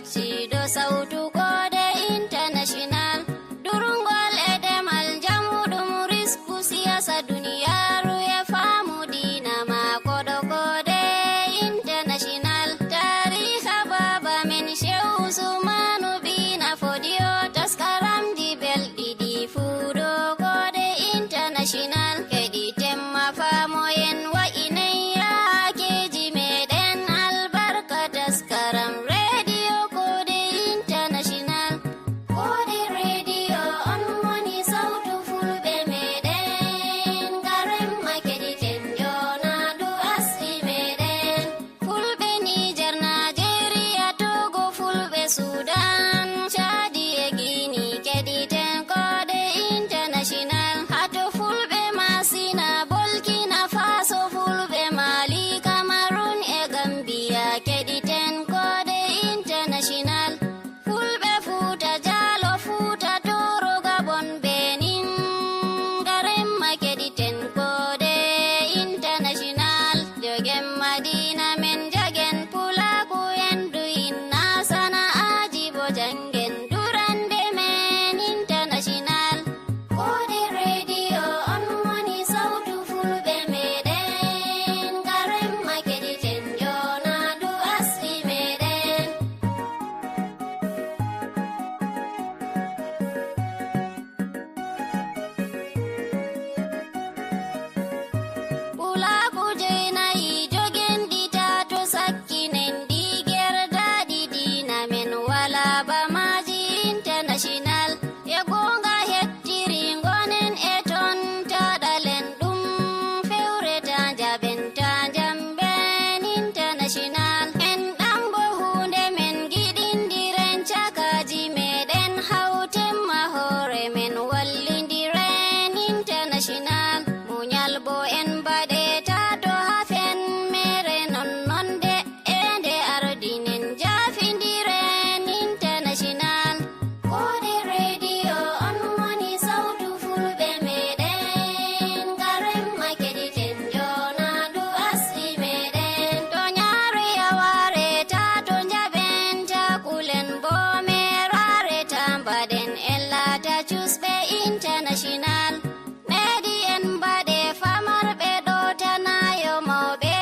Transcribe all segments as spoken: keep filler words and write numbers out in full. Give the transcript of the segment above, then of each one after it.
Siido sawtu Koode International, durngol e demal njamu ɗum risku siyasa duniyaaru e faamu diina ma koɗo Koode International. Taariha baaba men Shehu Usmanu Bina Fodiyo, taskaramji belɗi ɗi fuuɗo Koode International. Keɗi temma faamoyen wa'inay yaakeeji meɗen albarka taskaram Radio Koode International. Koode Radio on woni sawtu fulɓe meɗen, ngaremma keɗiten joonaandu asli meɗen. Fulɓe Niger, Nigeria, Togo, fulɓe Sudan, Chadi e Guinea, keɗiten Koode International. Hato fulɓe Masina, Burkina Faso, fulɓe Mali, Cameroon e Gambia, keɗiten Koode International. Fulɓe Fuuta Jaalo, Fuuta Tooro, Gabon, Benin, ngaremma keɗiten Koode International. Jogen Madina men, jagen Pulaaku en, du inna sana'aaji bo jangen durande men International. Koode Radio on woni sawtu fulɓe meɗen, ngaremma keɗiten joonaandu asli meɗen. Pulaaku jeynayi jogen ɗi tato sakkinen ɗi gerdaaɗi diina men wala ba maaji International. E goonga hettiri ngonen e ton ta ɗalen ɗum fewre ta njaɓen ta njamben International. En ɗambo huunde men giɗindiren cakaaji meɗen hawten ma hoore men wallindiren International. Muñal bo en mbaɗe ta to hafen mere non non de. E nde ardinen jaafindiren International. Koode Radio on woni sawtu fulɓe meɗen, ngaremma keɗiten joonaandu asli meɗen. To ñaare yawaare ta to njaɓen ta kulen bo meeraare ta mbaɗen en laata cusɓe International. Meɗi en mbaɗe famarɓe ɗo tanayo mawɓe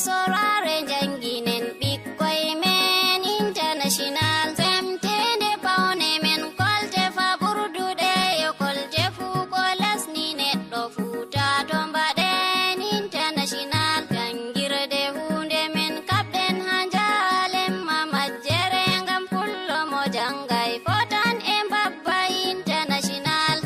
soraare njanginen ɓikkoy men International. Semteende pawne men kolte fa ɓurduɗe yo kolte fuu ko lesni neɗɗo fuu ta to mbaɗen International. Jangirde huunde men kaɓɗen ha njaalen ma majjere ngam pullo mo jangay fotan e mbabba International.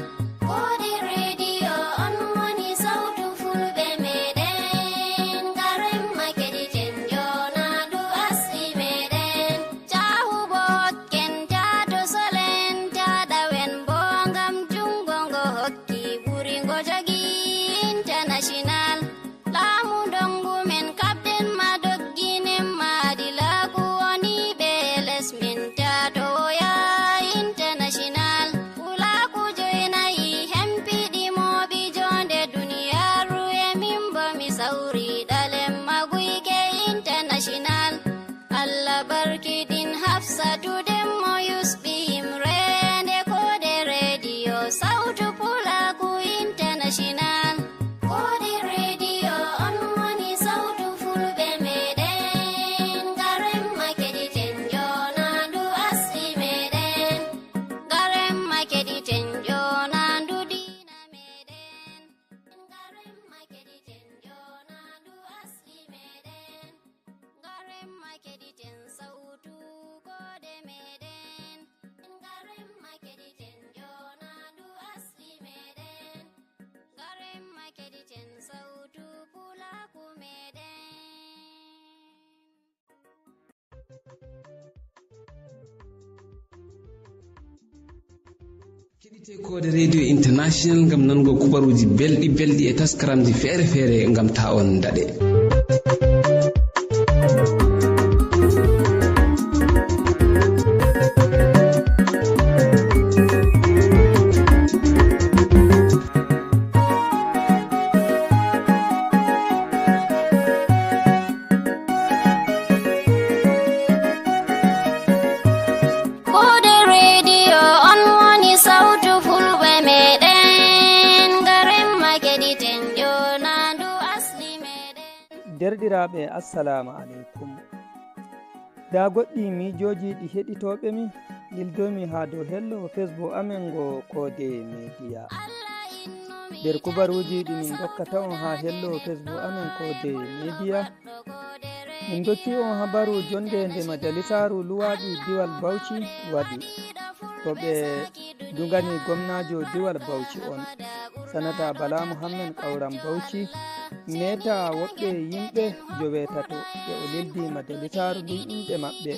Koode Radio on woni sawtu fulɓe meɗen, ngaremma keɗiten joonaandu asli meɗen. Caahu bo hokken ta to solen ta ɗawen bo ngam jungo ngo hokki ɓuri ngo jogi International. Laamu ndongu men kaɓɗen ma dogginen ma adilaaku woni ɓe les men ta to woya International. Pulaaku joynayi hempiɗi mooɓi jonde duniyaaru e min bo mi sawri ɗalen ma guyke International. Allah barkiɗin Hafsatu Demmo yusɓi yimreende Koode Radio sawtu Pulaaku International. Koode Radio on woni sawtu fulɓe meɗen, ngaremma keɗiten joonaandu asli meɗen. Ngaremma keɗiten joonaandu diina meɗen. Ngaremma keɗiten joonaandu asli meɗen. Ngaremma keɗiten sawtu Koode meɗen. Ngaremma keɗiten joonaandu asli meɗen. Ngaremma keɗiten sawtu Pulaaku meɗen. Keɗite Koode Radio International ngam nango kubaruuji belɗi belɗi e taskaramji feere feere ngam ta on daɗe. Derɗiraaɓe, assalamu aleykum. Ndaa goɗɗi miijooji ɗi heɗitooɓe mi lildomi haa dow hello Facebook amen ngo Koode Media. Nder kubaruuji ɗi min ndokkata on haa hello Facebook amen Koode Media, min ndokki on habaru jonnde nde majalisaaru luwaaɗi diwal Bauchi waɗi, to ɓe dugani gomnaajo diwal Bauchi on, Sanata Bala Muhammad Kauran Bauchi, meeta woɓɓe yimɓe joweetato ɓe o lildi majalisaaru ndun inɗe maɓɓe,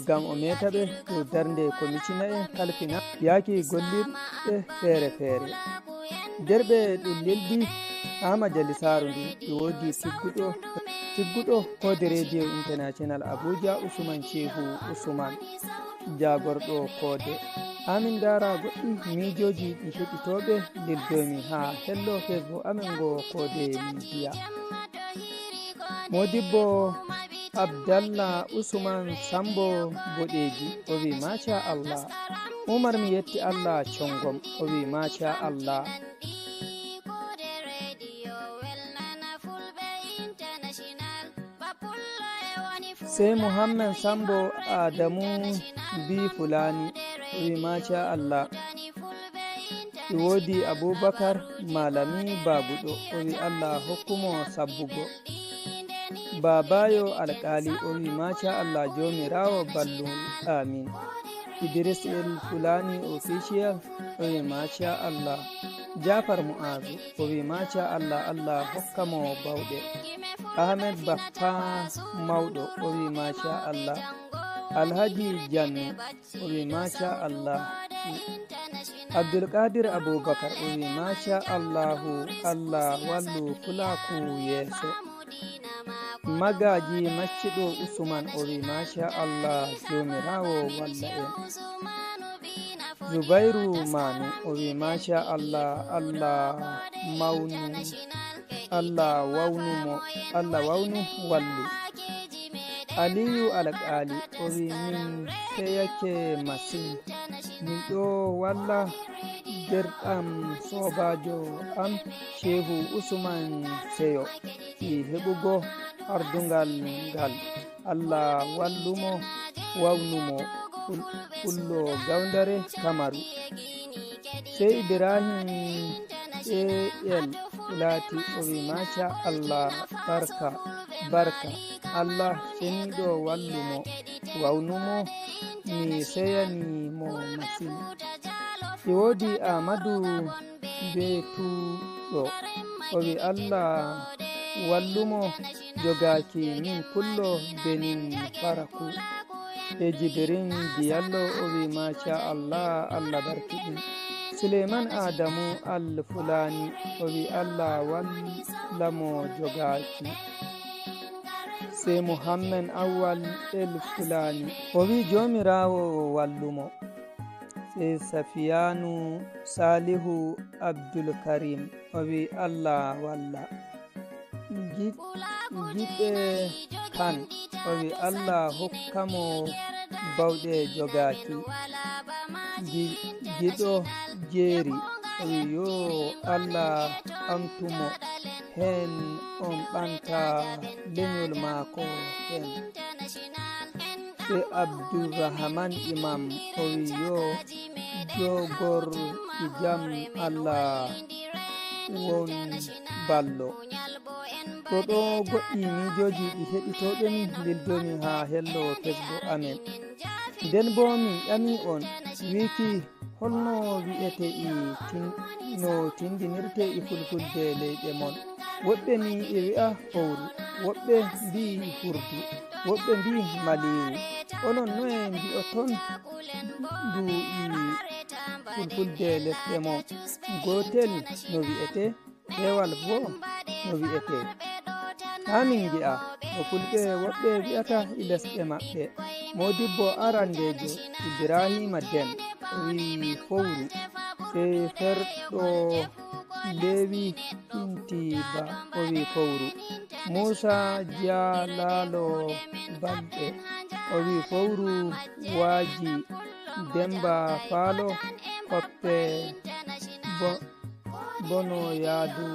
ngam o meeta ɓe dow darnde komishina'en kalfina yaaki gollirɗe feere-feere. Nder ɓe ɗum lildi haa majalisaaru ndun, e woodi tigguɗo, tigguɗo Koode Radio International Abuja, Usman Shehu Usman, jaagorɗo Koode. Haa min ndaara goɗɗi miijooji ɗi heɗitooɓe lildomi haa hello Facebook amen ngo Koode Media. Modibbo Abdallah Usman Sambo Boɗeeji, o wi, "Masha Allah." Umar, mi yetti Allah congom, o wi, "Masha Allah." Sey Muhammed Sambo Adamu bi Fulani, o wi, "Masha Allah." E woodi Abubakar Malami Baguɗo, o wi, "Allah hokku mo sabbugo." Babayo Alkali, o wi, "Masha Allah, Joomiraawo ballu." Amin. Idris El Fulani Official, o wi, "Masha Allah." Jafar Mu'azu, o wi, "Masha Allah, Allah hokka mo bawɗe." Ahmed Bappa Mawɗo, o wi, "Masha Allah." Alhaji Jannu, o wi, "Masha Allah." Abdulkadir Abubakar, o wi, "Masha Allahu, Allah wallu Fulaaku yeeso." Magaji Maccuɗo Usman, o wi, "Masha Allah, Joomiraawo walla en." Zubairu Manu, o wi, "Masha Allah, Allah mawnu, Allah wawnu mo, Allah wawnu wallu." Aliyu Alkali, o wi, "Min seyake masin. Min ɗo walla derɗam soobaajo am Shehu Usman Seyo fii heɓugo ardungal ngal. Allah wallu mo, wawnu mo." Pul-, Pullo Gawndare Kamaru. Sey Ibrahim A L Laati, o wi, "Masha Allah, barka, barka. Allah ceniiɗo wallu mo, wawnu mo, mi seyani mo masin." E woodi Amadu Beetuɗo, o wi, "Allah wallu mo, jogaaki min Pullo Benin Faraku." E Jibirin Diyallo, o wi, "Masha Allah, Allah barkiɗin." Suleiman Adamu Al Fulani, o wi, "Allah walla mo jogaaki." Sey Muhammed Awal El Fulani, o wi, "Joomiraawo wallu mo." Sey Safiyanu Salihu Abdul Karim, o wi, "Allah walla." Gi-, Giɓe Kan, o wi, "Allah hokka mo bawɗe jogaaki." Gi-, Giɗo Jeeri, o wi, "Yo Allah ɓamtu mo heen, on ɓamta leñol maako heen." Sey Abdurrahman Imam, o wi, "Yo jogor e jam, Allah won ballo." Ɗo ɗo goɗɗi miijooji ɗi heɗitooɓe min lildomi haa hello Facebook amen. Nden boo min ƴami on, wiiki, holno wi'ete e tin-, no tindinirte e fulfulde leyɗe mon? Woɓɓe ni e wi'a fowru, woɓɓe mbi'i hurdu, woɓɓe mbi'i maliiwu. Onon noye mbi'oton ndu e fulfulde lesɗe mon? Gootel no wi'ete, peewal boo no wi'ete. Haa min ngi'a no fulɓe woɓɓe wi'ata e lesɗe maɓɓe. Moodibbo arandeejo Ibrahiima Den o wi'i fowru, sey ferɗo Leewi Kintiiba o wi'i fowru. Muusa Jalaalo Balɗe o wi'i fowru waaji Demmba Faalo Koppe bo-, Bono Yaadu.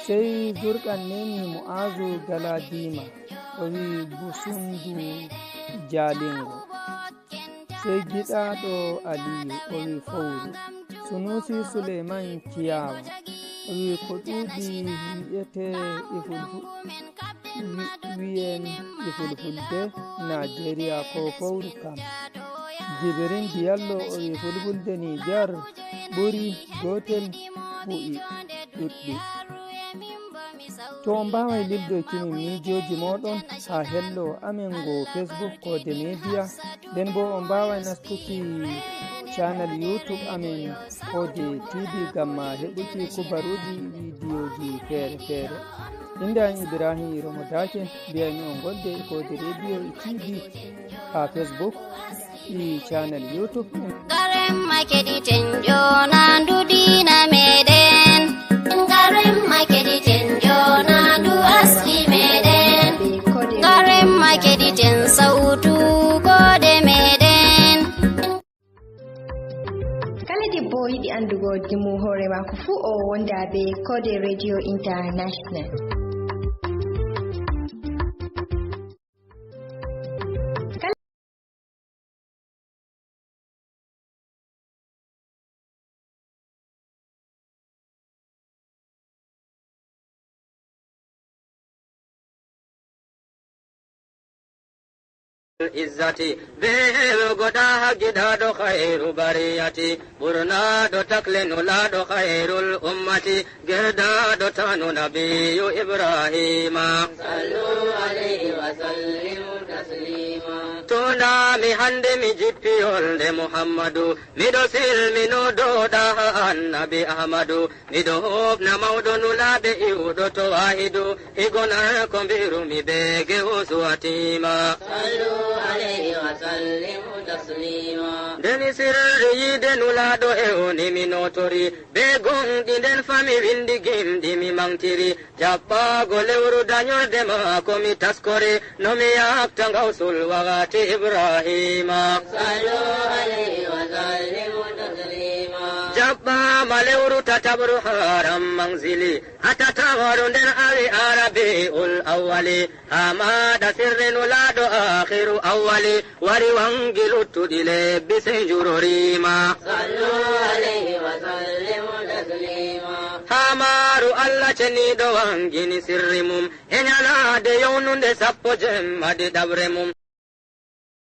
Sey Zurqan neemi Mu'aazu Galadiima, o wi'i, Busundu Jaalingo. Sey giɗaaɗo Aliyu, o wi'i, Fowru. Sunuusi Suleyman Ciyaawa, o wi'i, Ko ɗuuɗi wi'etee e fulfu-, wi-, wi'en e fulfulde Naajeeriya ko fowru kam. Jibirin Diyallo, o wi'i, Fulfulde Niijar ɓuri gootel bu'i ɗuɗɗi. To on mbaaway lildoyki min miijooji mooɗon haa hello amen ngo Facebook Koode Media, nden boo on mbaaway nastuki channel YouTube amen Koode T V ngam ma heɓuki kubaruuji, viidiyooji feere-feere. Innde am Ibrahim Iromo Daake, mbiyaymi on ngolde e Koode Radio e T V haa Facebook e channel YouTube. Ngaren ma keɗiten joonandu diina meɗen. Ngaren ma keɗiten joonandu asli meɗen. Ngaren ma keɗiten sawtu koode meɗen. Kala debbo yiɗi anndugo dimu hoore maako fuu, o wonda be Koode Radio International. Izzati, be heɓugo ɗa haggiɗaɗo khairu bariyati, ɓurnaɗo takle nulaɗo khairul ummati, gerdaɗo tanu nabiyu Ibrahima. Sallu alayhi wa sallimu taslima. Tunda mi hande mi jippi yolde Muhammadu, miɗo silmino dow ɗaha annabi Ahmadu, miɗo hofna mawɗo nulaɓe iwɗo to wahidu, higonar ko mbirumi be gewo suwatima. Sallu alayhi wa sallimu taslima. Ndeni sirri yiide nulaɗo e oni mi notori, be gonɗi nden fami windi gimɗi mi mantiri, jaɓɓaago lewru danyorde maako mi taskori, no mi yakta ngawsul wakati Ibrahima. Sallu alayhi wa sallimu taslima. Jaɓɓaama lewru tataɓru haram manzili, a tataɓru nden awi arabi'ul awwali, haa maɗa sirri nulaɗo akhiru awwali, wari wangi luttuɗi lebbi sey njuroriima. Sallu alayhi wa sallimu taslima. Haa maaru Allah ceniiɗo wangini sirri mum, e nyalaade yownunde sappo jemma ɗiɗaɓre mum.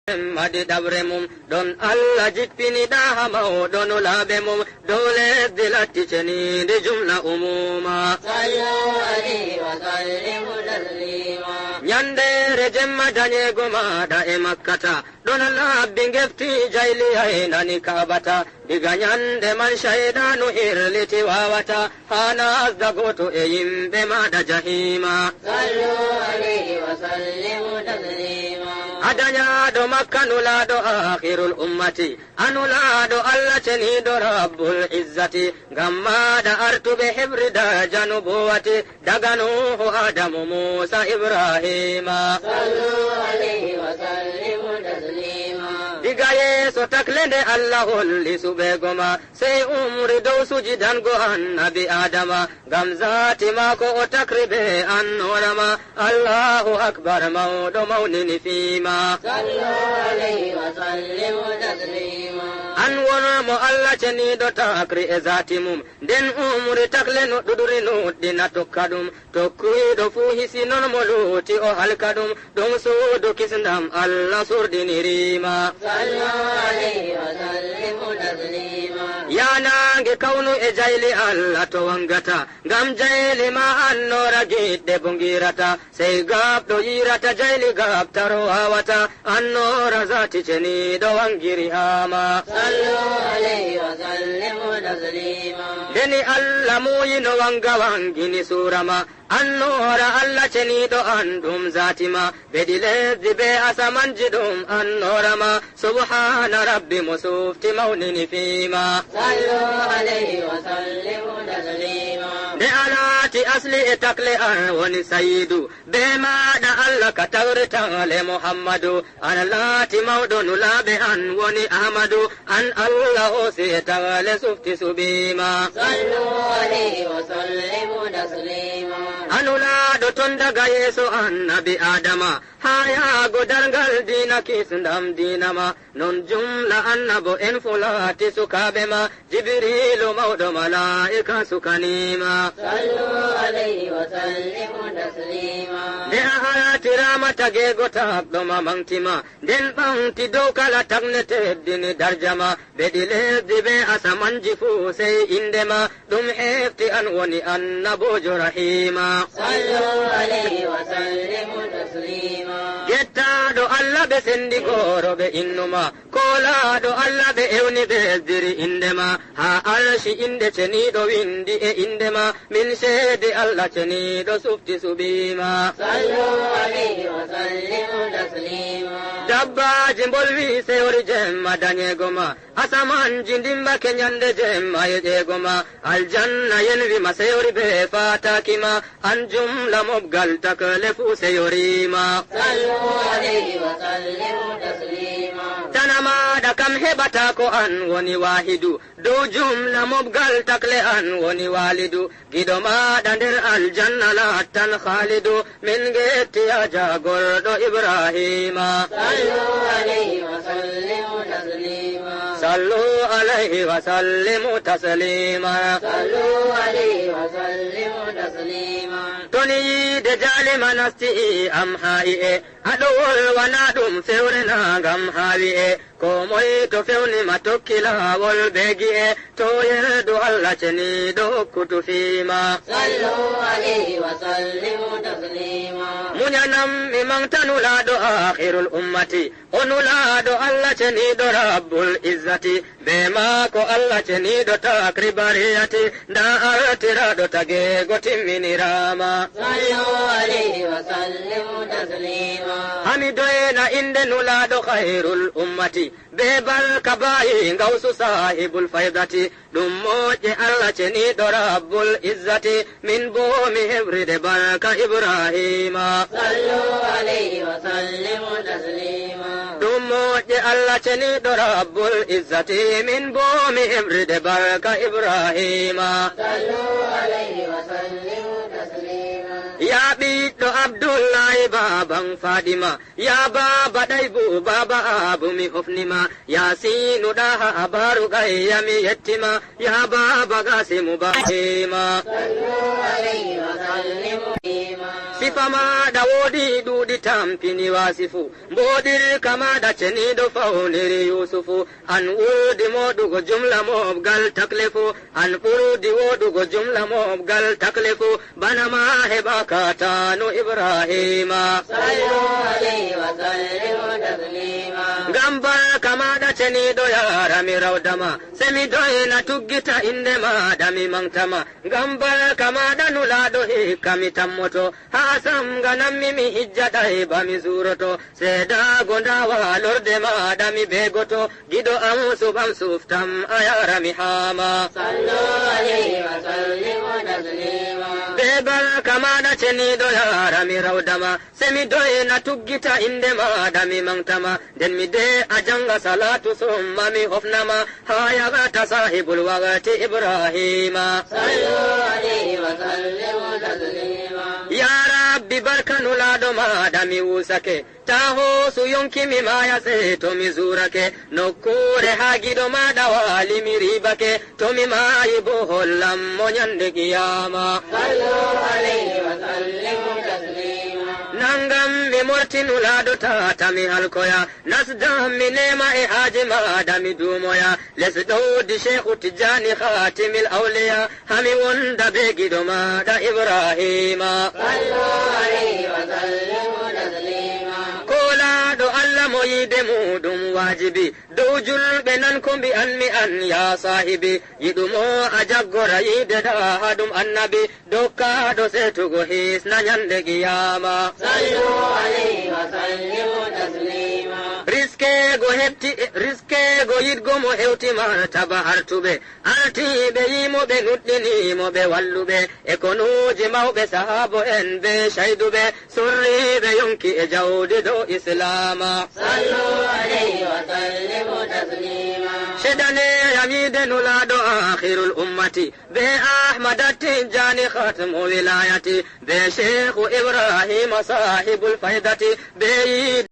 Jemma ɗiɗaɓre mum, ɗon Allah jippini ɗaha mawɗo nulaaɓe mum, dow lesdi latti ceniindi jumla umuuma. Sallu alayhi wa sallimu taslima. Nyanndeere jemma danyeego maaɗa e Makkata, ɗon labbi ngefti jayli aynani Kaabata. Diga nyannde man cayɗaanu hirliti waawata, haa nasda gooto e yimɓe maaɗa jahiima. Sallu alayhi wa sallimu taslima. A danyaaɗo Makka nulaaɗo aakhirul ummati, a nulaaɗo Allah ceniiɗo Rabbul Izzati, ngam maaɗa artuɓe heɓri daraja nubuwati, daga Nuuhu, Adamu, Muusa, Ibrahima. Sallu alayhi wa sallimu taslima. Diga yeeso takle nde Allah holli suɓeego ma, sey umri dow sujidango annabi Adama, ngam zaati maako o takri be annoora ma. Allahu akbar, mawɗo mawnini fiima. Sallu alayhi wa sallimu taslima. An won mo Allah ceniiɗo takri e zaati mum, nden umri takle nuɗɗuɗri nuɗɗina tokka ɗum. Tokkuyiiɗo fuu hisi non mo luuti o halka ɗum. Ɗum suudu kisndam Allah surɗiniriima. Sallu alayhi wa sallimu taslima. Ya naange kawnu e jayli Allah to wangata, ngam jayli ma annoora giɗɗe bo ngiirata. Sey gaabɗo yiirata jayli gaabtaro waawata, annoora zaati ceniiɗo wangiri haa ma. Sallu alayhi wa sallimu taslima. Ndeni Allah muuyi no wanga wangini suura ma, annoora Allah ceniiɗo an ɗum zaati ma, beɗi lesdi be asamanji ɗum annoora ma, subhaana rabbi mo sufti mawnini fiima. Sallu alayhi wa sallimu taslima. Nde a laati asli e takle an woni sayidu, be maaɗa Allah ka tawri takle Muhammadu, an laati mawɗo nulaaɓe an woni Ahmadu, an Allah hoosi e takle sufti suɓiima. Sallu alayhi wa sallimu taslima. A nulaaɗo ton daga yeeso annabi Aadama, haa yaago darngal diina kisndam diina ma. Non jumla annabo en fulaati sukaaɓe ma, Jibriilu mawɗo malaa'ika sukanii ma. صلوا عليه وسلموا تسليما. Nde a artiraama tageego tagɗo ma maŋgti ma, nden ɓaŋgti dow kala tagne teddini darja ma. Beɗi lesdi bee asamanji fuu sey innde ma, ɗum hefti an woni annaboojo rahiima. صلوا عليه وسلموا تسليما. Gettaaɗo Allah ɓe senndi gooro ɓe innu ma, koolaaɗo Allah ɓe ewni ɓe esdiri innde ma, haa arshi innde ceniiɗo winndi e innde ma, min ceede Allah ceniiɗo sufti suɓii ma. صلوا عليه وسلموا تسليما. Dabbaaji mbolwi seyori jemma danyeego ma, asamanji ndimmbake nyannde jemma yeɗeego ma, aljanna yenwi ma seyori bee faataaki ma, an jumla mobgal takle fuu seyori ma. صلوا عليه وسلموا تسليما. Tana maaɗa kam heɓataa ko an woni waahidu, dow jumla mobgal takle an woni waalidu, giɗo maaɗa nder aljanna laattan khaalidu, min ngetti yaa jaagorɗo Ibraahiima. صلوا عليه وسلموا تسليما. صلوا عليه وسلموا تسليما. صلوا عليه وسلموا تسليما. To ni yiide jaalima nasti am haa i'e, a ɗo wolwana ɗum fewre na ngam haa wi'e, koo moy to fewni ma tokki laawol bee gi'e, to yerdu Allah ceniiɗo hokkutu fii ma. صلوا عليه وسلموا تسليما. Munyanam mi maŋgta nulaaɗo aakhirul ummati, o nulaaɗo Allah ceniiɗo Rabbul Izzati, bee maako Allah ceniiɗo takri bariyati, ndaa artiraaɗo tageego timminiraama. صلوا عليه وسلموا تسليما. Haa mi doyna innde nulaaɗo khayrul ummati, bee barka baayi ngawsu saahibul faydati, ɗum moƴƴe Allah ceniiɗo Rabbul Izzati, min boo mi heɓri ɗe barka Ibraahiima. صلوا عليه وسلموا تسليما. Ɗum moƴƴe Allah ceniiɗo Rabbul Izzati, min boo mi heɓri ɗe barka Ibraahiima. صلوا عليه وسلموا تسليما. Yaa ɓiɗɗo Abdullahi baaban Faadima, yaa baaba Ɗaybu, baaba Abu mi hofni ma, Yaasiinu Ɗaaha Abaa Ruqayya mi yetti ma, yaa baaba Qaasimu Ibraahiima. صلوا عليه وسلموا تسليما. Sifa maaɗa woodi ɗuuɗi tampini waasifu, mbooɗirka maaɗa ceniiɗo fawniri Yuusufu, an ɓurdi mooɗugo jumla mooɓgal takle fuu, an ɓurdi wooɗugo jumla mooɓgal takle fuu, bana ma heɓaaka taanu Ibraahiima. صلوا عليه وسلموا تسليما. Ngam barka maaɗa ceniiɗo yaarami rawda ma, sey mi doyna tuggita innde maaɗa mi maŋgta ma. Ngam barka maaɗa nulaaɗo hikka mi tammoto, haa samnganammi mi hijja Ɗayba mi zuuroto. Seedaago ndaa waalorde maaɗa mi beegoto, giɗo am suɓam suftam a yaarami haa ma. صلوا عليه وسلموا تسليما. Bee barka maaɗa ceniiɗo yaarami rawda ma, sey mi doyna tuggita innde maaɗa mi maŋgta ma, nden mi de a jaŋga salaatu summa mi hofna ma, haa yahata saahibul waqti Ibraahiima. صلوا عليه وسلموا تسليما. Yaa Rabbi barka nulaaɗo maaɗa mi wusake, taa hoosu yonki mi maaya sey to mi zuurake, nokkuure haa giɗo maaɗa waali mi riibake, to mi maayi boo hollam mo nyande qiyaama. صلوا عليه وسلموا تسليما. Naŋgam mi morti nulaaɗo tata mi halkoya, nasdam mi neema e haaje maaɗa mi duumoya, les ɗowdi Sheehu Tijjaani Khaatimil Awliya, haa mi wonda bee giɗo maaɗa Ibraahiima. صلوا عليه وسلموا تسليما. Koolaaɗo Allah mo yiide muuɗum waajibi, dow julɓe nan ko mbi'anmi an yaa saahibi, yiɗu mo a jaggora yiide Ɗaaha ɗum annabi, dokkaaɗo seetugo hisna nyande qiyaama. صلوا عليه وسلموا تسليما. Riskeego heɓti, riskeego yiɗgo mo hewti martaba artuɓe, artiiɓe yiimo ɓe nuɗɗini mo ɓe walluɓe, e konuuji mawɓe sahaabo en bee cayduɓe, sorriiɓe yonki e jawdi dow Islaama. صلوا عليه وسلموا تسليما. Dane yamide nulaɗo akhirul ummati, be Ahmada Tijjani khatmu wilayati, be Sheikhu Ibrahima sahibul faidati, be yide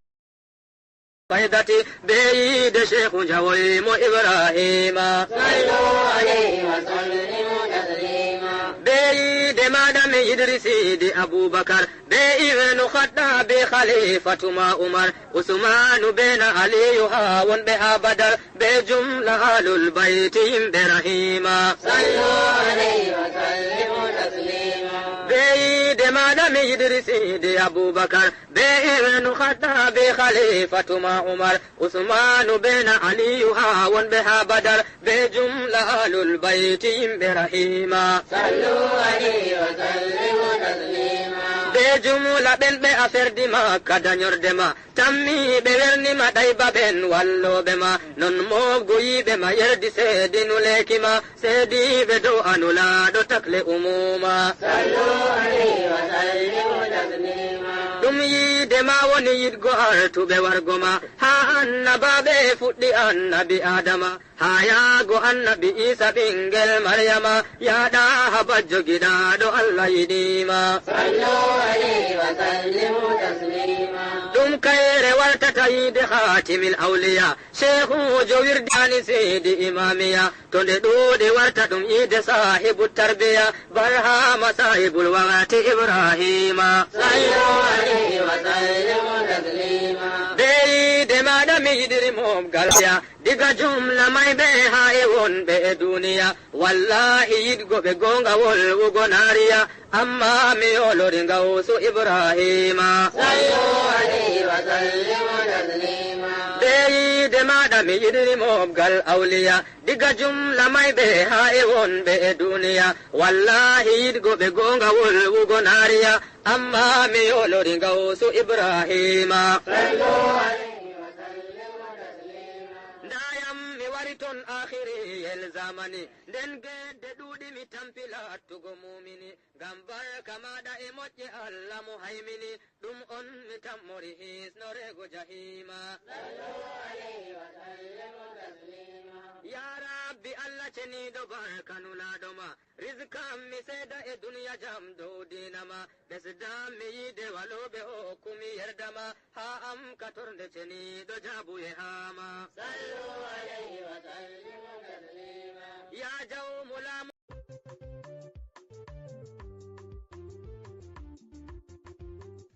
faidati, be yide Sheikhu Jawoymo Ibrahima. Sallu alayhi wa sallimu taslima. Be yide madam Idrisi di Abubakar, be Ibnu Khattabi khalifatu ma Umar, Usmanu bena Aliyu ha wonɓe ha Badar, be jumla alul bayti yimɓe Rahima. Sallu alayhi wa sallimu taslima. Be yide madam Idrisi di Abubakar, be Ibnu Khattabi khalifatu ma Umar, Usmanu bena Aliyu ha wonɓe ha Badar, be jumla alul bayti yimɓe Rahima. Sallu alayhi wa sallimu taslima. Be jumla ɓen ɓe a ferdi Makka dañorde ma, tammi ɓe werni ma ɗayba ɓen walloɓe ma, non mofgo yiɓe ma yerdi seedinu leeki ma, seediɓe dow a nulaɗo takle umuma. Sallu alayhi wa sallimu taslima. Ɗum yiide ma woni yiɗgo artuɓe wargo ma, ha annabaɓe fuɗɗi annabi Adama, ha yaago annabi Isa ɓingel Maryama, yaɗa ha bajjo giɗaɗo Allah yiɗima. Sallu alayhi wa sallimu taslima. Ɗum kayre wartata yiide khatimil awliya, Sheikhujo wirdani seydi imamiya, to nde ɗuuɗi warta ɗum yiide sahibu tarbiya, barhama sahibul waqti Ibrahima. Sallu alayhi wa sallimu taslima. Be yiide maɗa mi yiɗiri mobgal ya, diga jumla mayɓe ha e wonɓe e duniya. Wallahi yiɗgo ɓe gongawol wugo nariya, amma mi yolori ngawsu Ibrahima. Sallu alayhi wa sallimu taslima. Be yiide maɗa mi yiɗiri mobgal awliya, diga jumla mayɓe ha e wonɓe e duniya. Wallahi yiɗgo ɓe gongawol wugo nariya, amma mi yolori ngawsu Ibrahima. Sallu alayhi wa sallimu taslima. Ndayam mi wari ton akhiri el zamani, nden gedde ɗuuɗi mi tampi lattugo mumini. Ngam barka maɗa e moƴƴe Allah mo haymini, ɗum on mi tammori hisnorego jahima. Sallu alayhi wa sallimu taslima. Ya Rabbi Allah ceniɗo barka nulaɗo ma, rizkam mi seeda e duniya jam dow dina ma, ɓesdam mi yiide waloɓe hokkumi yerda ma, ha am ka tornde ceniɗo jaabuye ha ma. Sallu alayhi wa sallimu taslima. Ya jawmu laamu.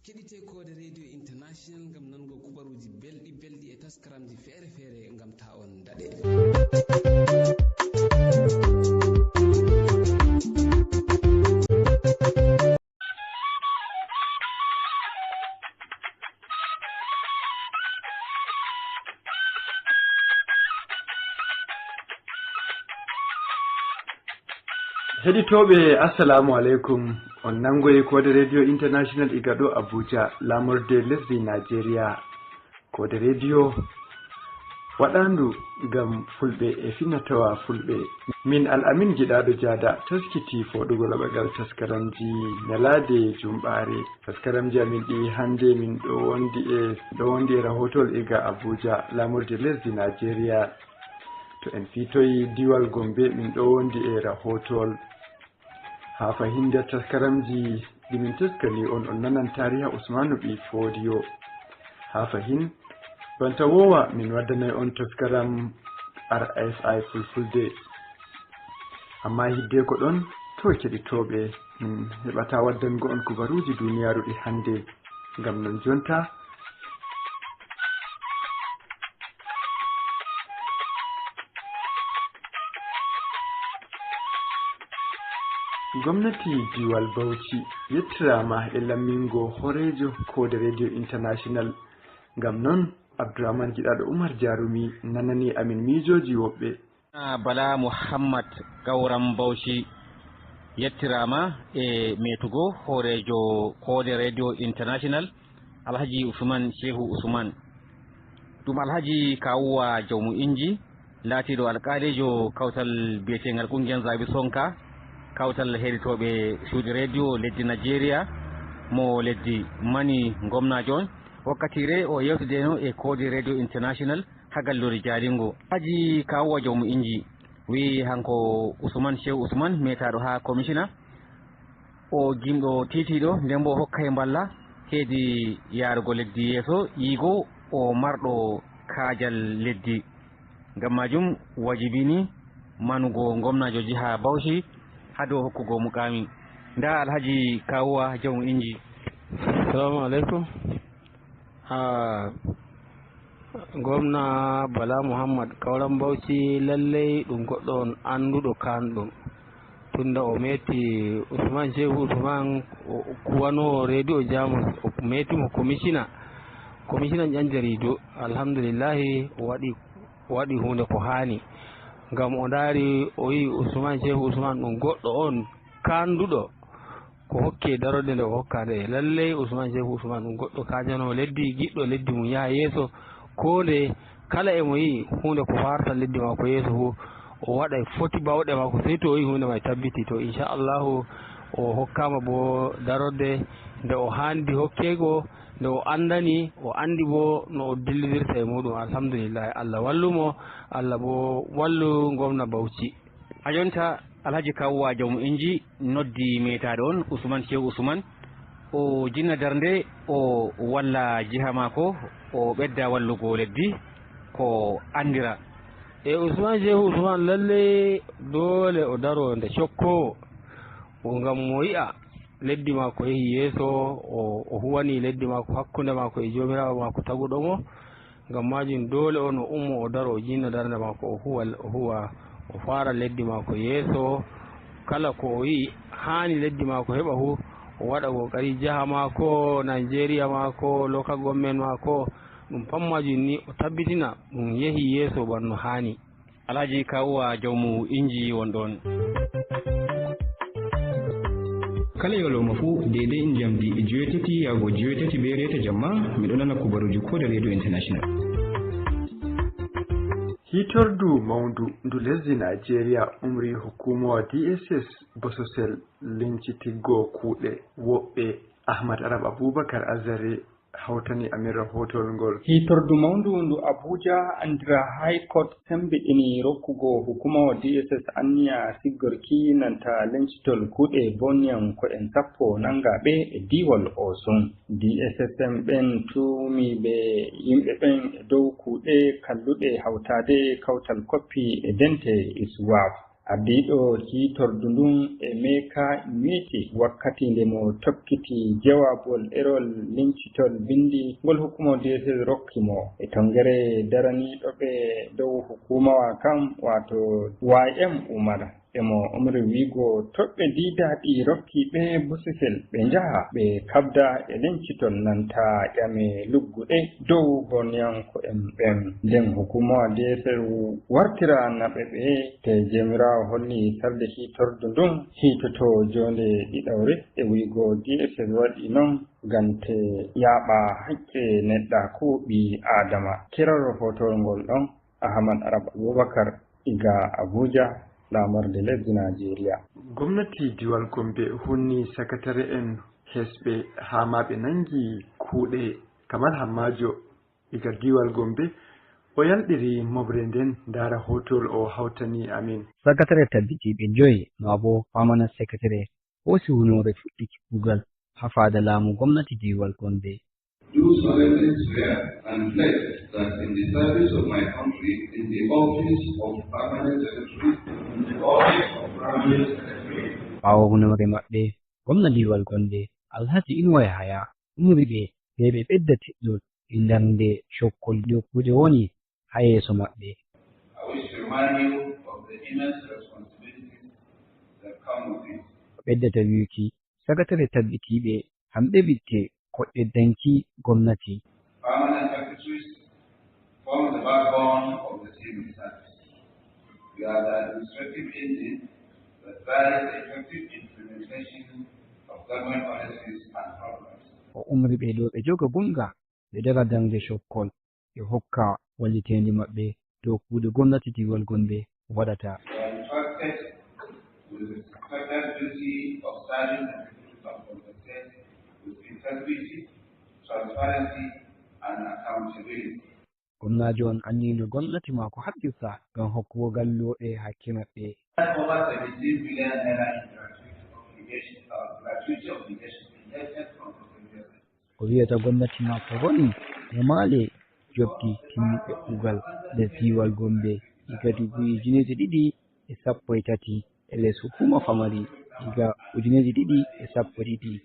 Keɗite Koode Radio International ngam nango kubaruuji belɗi belɗi e taskaramji feere feere ngam ta on daɗe. Heɗitooɓe, assalamu aleykum. On nangoyi Koode Radio International iga ɗo Abuja, laamorde lesdi Nigeria. Koode Radio waɗaandu ngam Fulɓe e finatawa Fulɓe. Min Al Amin Giɗaaɗo Jaada taskiti fooɗugol aɓagal taskaramji ñalaade Jumɓaare. Taskaramji amin ɗi hannde min ɗo wondi e, ɗo wondi e rahootol iga Abuja, laamorde lesdi Nigeria. To en fiitoyi diwal Gombe, min ɗo wondi e rahootol. Haa fahin nder taskaramji ɗi min taskani on, on nanan taariha Usmaanu ɓii Foodiyo. Haa fahin, banta woowa, min waddanay on taskaram R F I Fulfulde. Ammaa hiddeeko ɗon, to keɗitooɓe, min heɓataa waddango on kubaruuji duniyaaru ɗi hannde. Ngam non jonta, gomnati diwal Bauchi yettiraama e lammingo hooreejo Koode Radio International. Ngam non, Abdourahmane Giɗaaɗo Umar Jarumi nanani amin miijooji woɓɓe. Bala Muhammad Gauram Bauchi yettiraama e metugo hooreejo Koode Radio International, Alhaji Usman Shehu Usman. Ɗum Alhaji Kawuwa Jawmu Inji, laatiiɗo alkaalijo kawtal biyeteeŋgal Ƙungiyal Zaɓi Sonka, kawtal heɗitooɓe cuuɗi rediyo leddi Nigeria, mo leddi Mani ngomnaajo on. Wakkatiire o yewtideno e Koode Radio International ka gallure Jaalingo. Aji Kawuwa jawmu inji wiyi hanko Usman Shehu Usman, metaaɗo haa komisina, o jimɗo tiitiiɗo, nden boo o hokkay mballa heedi yaarugo leddi yeeso, yiigo o marɗo kaajal leddi. Ngam maajum wajibini manugo ngomnaajo jiha Bauchi haa dow hokkugo mukaami. Ndaa Alhaji Kawuwa jawmu inji. Salamu alaikum. Ah, Gomna Bala Muhammad Kauran Bauchi lallai ɗum goɗɗo on annduɗo kanɗum. Tunda o meti Usman Shehu Usman, o kuwanowo Radio Jamus, o meti mo komishina, komishina ƴan jaridu. Alhamdulillahi, o waɗi, o waɗi huunde ko haani. Ngam o ndaari, o yi Usman Shehu Usman ɗum goɗɗo on kanduɗo. Ko hokke darorde nde o hokka nde. Lallai Usman Shehu Usman ɗum goɗɗo kajanowo leddi, giɗɗo leddi mum yaha yeeso. Ko nde kala e mo yi huunde ko farta leddi maako yeeso fu, o waɗay foti bawɗe maako, sey to o yi huunde may tabbiti. To, insha Allahu, o hokkama bo darorde nde o handi hokkego, nde o andani, o andi bo no o dillidirta e muɗum. Alhamdulillah, Allah wallu mo, Allah bo wallu gomna Bauchi. Ha jonta Alhaji Kawuwa jawmu inji noddi metaaɗo on Usman Shehu Usman, o jinna darnde, o walla jiha maako, o ɓedda wallugo leddi ko andira. E Usman Shehu Usman lalle doole o daro nde cokkowo, o ngam mo yi'a leddi maako yehi yeeso, o, o huwani leddi maako hakkunde maako e Joomiraawo maako taguɗo mo. Ngam maajum, doole on o ummo, o daro, o jinna darnde maako, o huwa, o huwa, o faara leddi maako yeeso. Kala ko o yi'i haani leddi maako heɓa fu, o waɗa kokari jaha maako, Nigeria maako, local government maako, ɗum pat maajum ni o tabbitina ɗum yehi yeeso bana no haani. Alhaji Kawuwa jawmu inji won ɗon. Kala yolooma fuu, deydey njamdi joweetati yaago joweetati bee reeta jamma, miɗo nana kubaruuji Kuuɗe Radio International. Hiitordu mawndu ndu lesdi Nigeria umri hukuumoowa D S S bososel lincitiggo kuuɗe woɓɓe. Ahmad Arab Abubakar Azare hawtani amin rahootowol ngol. Hiitordu mawndu ndu Abuja, anndira High Court, semmbiɗini rokkugo hukuumawol D S S anniya siggorki nanta lencitol kuuɗe bonniyanko'en sappo nanngaaɓe e diiwol Osun. D S S en ɓen tuumi ɓe yimɓe ɓen e dow kuuɗe kalluɗe hawtaade kawtal koppi e dente ISWAP. Ardiiɗo hiitordu ndun, Emeka Nwite, wakkati nde mo tokkiti jawaabol ɗerol lincitol binndi ngol hukuumawol D S S rokki mo e tonngere daraniiɗo ɓe dow hukuumawa kan, waato Y M Umar, e mo umri wi'go toɓɓe diidaaɗi rokki ɓe bosesel ɓe njaha ɓe kabda e lencitol nanta ƴame lugguɗe dow bonniyanko'en ɓen. Nden hukuumawol D S S wartira naɓe ɓe. Te Joomiraawo holli sarde hiitordu ndun hiitoto joonde ɗiɗawre, e wi'go D S S waɗi non ngam te yaaɓa hakke neɗɗaaku ɓii Aadama. Kiral rahootowol ngol ɗon, Ahmad Arab Abubakar, iga Abuja, laamorde lesdi Naajeeriya. Gomnati Diwal Gombe hunni sakatare'en hesɓe haa ma ɓe nangi kuuɗe. Kamal Hammaajo, iga Diwal Gombe, o yalɗiri moɓre nden. Ndaara hootowol o hawtani amin. Sakatare tabbitiiɓe joyi, maa bo permanent secretary, hoosi hunoore fuɗɗuki kuugal haa faada laamu gomnati Diwal Gombe. Do solemnly swear and pledge that in the service of my country, in the office of permanent secretary, in the office of permanent secretary. Ɓaawo hunoore maɓɓe, gomna Diwal Gombe, Alhaji Inuwa Yahaya, umri ɓe bee ɓe ɓedda tiɗɗol e darnde cokkol dow kuuɗe woni haa yeeso maɓɓe. I wish to remind you of the immense responsibilities that come with it. O ɓeddata wi'uki, sakatare tabbitiiɓe, hamɓe wi'ete koɗɗe danki gomnati. Permanent secretaries form the backbone of the civil service. We are the administrative engine that drives the effective implementation of government policies and programs. O umri ɓe dow ɓe joga gonga, ɓe dara darnde cokkol, ɓe hokka walliteendi maɓɓe dow kuuɗe gomnati Diwal Gombe waɗata. They are entrusted with the special duty of serving the people of Gombe State with integrity, transparency, and accountability. Gomnaajo on anniyino gomnati maako haɓɓirta ngam hokkugo gallooɓe hakke maɓɓe. O wiyata gomnati maako roni nyamaale njoɓdi timmiɗɓe kuugal nder diiwal Gombe iga duuɓi ujineeje ɗiɗi e sappo e tati e les hukuuma famari iga ujineeje ɗiɗi e sappo e ɗiɗi.